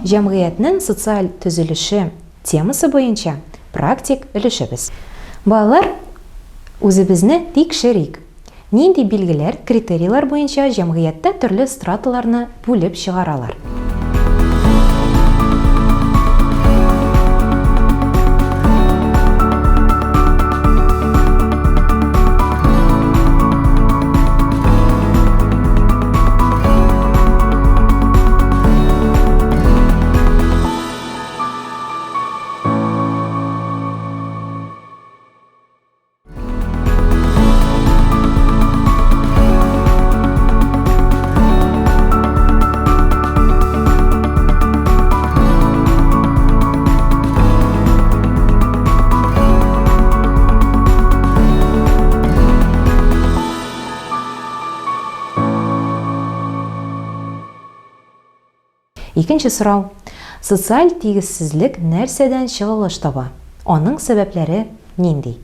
Җәмгыятьнең социаль төзелеше темасы буенча практик өлешебез. Балалар, үзебезне тикшерик. Нинди билгеләр, критерийлар буенча җәмгыятьтә төрле страталарны бүлеп чыгаралар? Икенче сорау. Социаль тигезсезлек нәрсәдән чыгылыш таба? Аның сәбәпләре нинди?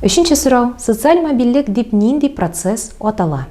Өченче сорау, социаль мобильлек дип нинди процесс атала?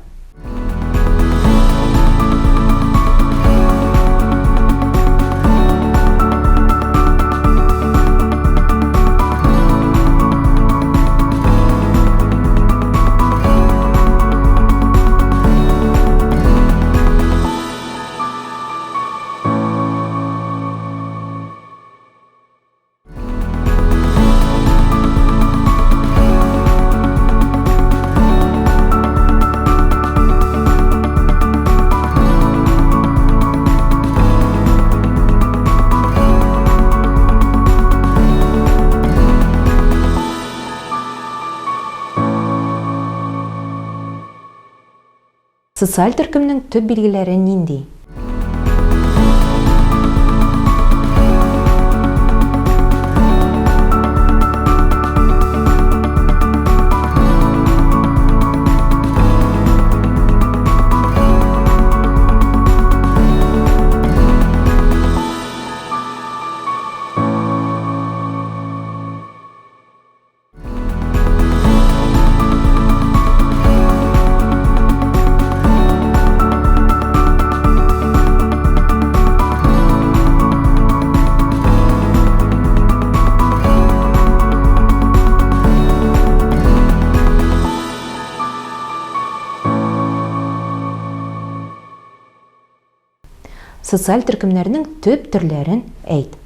Социаль төркемнең төп билгеләре нинди? Социаль төркемнәрнең төп төрләрен әйт.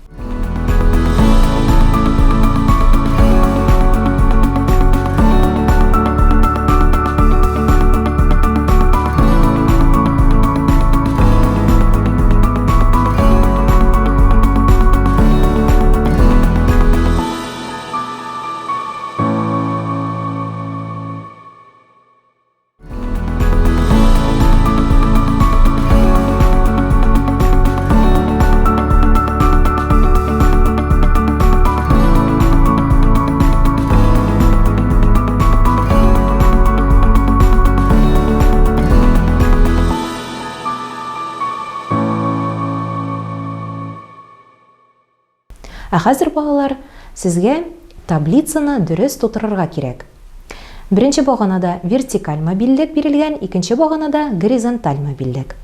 Ә хәзер, балалар, сезгә таблицаны дөрес тутырырга кирәк. Беренче баганада вертикаль мобильлек бирелгән, икенче баганада горизонталь мобильлек.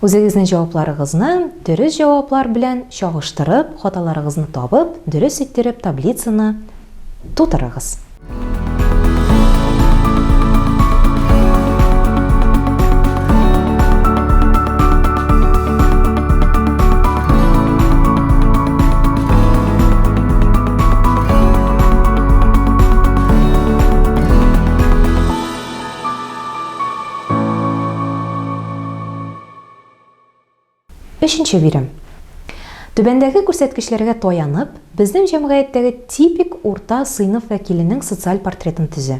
Үзегезнең җавапларыгызны дөрес җаваплар белән чагыштырып, хаталарыгызны табып, дөрес иттереп таблицаны тутырыгыз. Өченче бирем. Түбәндәге күрсәткечләргә таянып, безнең җәмгыятьтәге типик урта сыйныф вәкиленең социаль портретын төзе.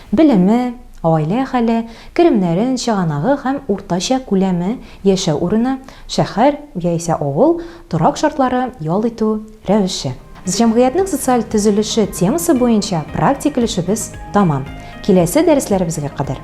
Белеме, гаилә хәле, керемнәрен, чыганагы һәм уртача күләме, яшәү урыны, шәһәр яисә авыл, торак шартлары, ял итү рәвеше. Җәмгыятьнең социаль төзелеше темасы буенча практик өлешебез тәмам. Киләсе дәресләребезгә кадәр!